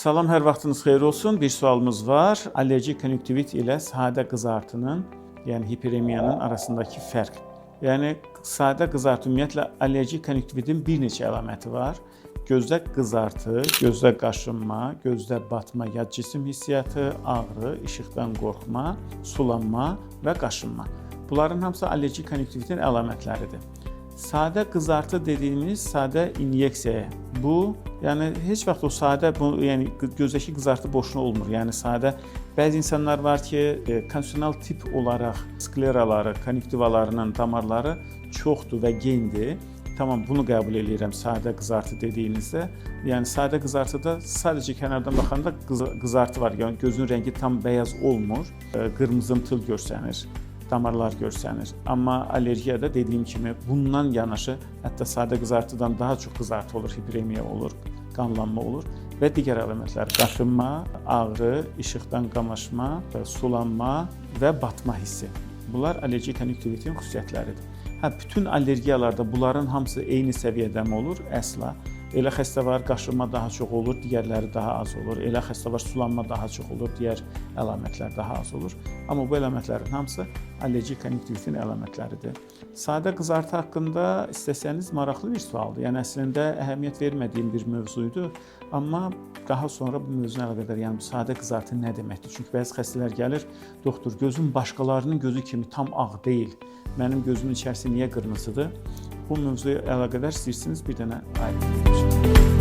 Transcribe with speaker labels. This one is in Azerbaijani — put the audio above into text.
Speaker 1: Salam, hər vaxtınız xeyir olsun. Bir sualımız var. Allergik konjunktivit ilə sadə qızartının, yəni hiperemiyanın arasındakı fərq. Yəni sadə qızartı, ümumiyyətlə allergik konjunktivitin bir neçə əlaməti var. Gözdə qızartı, gözdə qaşınma, gözdə batma, yad cisim hissiyatı, ağrı, işıqdan qorxma, sulanma və qaşınma. Bunların hamısı allergik konjunktivitin əlamətləridir. Sadə qızartı dediyimiz sadə inyeksiya. Bu, yəni heç vaxt o sadə bu, yəni gözdəki qızartı boşuna olmur. Yəni sadə bəzi insanlar var ki, konstitusional tip olaraq skleraları, konjunktivalarının damarları çoxdur və gendir. Tamam, bunu qəbul eləyirəm sadə qızartı dediyinizdə. Yəni sadə qızartıda sadəcə kənardan baxanda qızartı var. Yəni gözün rəngi tam bəyaz olmur, qırmızımtıl görsənir, damarlar görsənir. Amma allergiyada dediyim kimi bundan yanaşı hətta sadə qızartıdan daha çox qızartı olur, hiperemiya olur, qanlanma olur və digər əlamətlər: qaşınma, ağrı, işıqdan qamaşma, sulanma və batma hissi. Bunlar allergik konjunktivitin xüsusiyyətləridir. Hə, bütün allergiyalarda bunların hamısı eyni səviyyədə mi olur? Əsla. Elə xəstə var, qaşınma daha çox olur, digərləri daha az olur. Elə xəstə var, sulanma daha çox olur, digər əlamətlər daha az olur. Amma bu əlamətlərin hamısı allergik konjunktivitin əlamətləridir. Sadə qızartı haqqında istəsəniz, maraqlı bir sualdır. Yəni əslində əhəmiyyət vermədiyim bir mövzuydu, amma daha sonra bu mövzuna əlaqədar, yəni sadə qızartı nə deməkdir? Çünki bəzi xəstələr gəlir: "Doktor, gözüm başqalarının gözü kimi tam ağ deyil. Mənim gözümün içərisi niyə qırmızıdır?" Bu mövzuya əlaqədar istəyirsiniz, bir dənə ayrı video çəkək.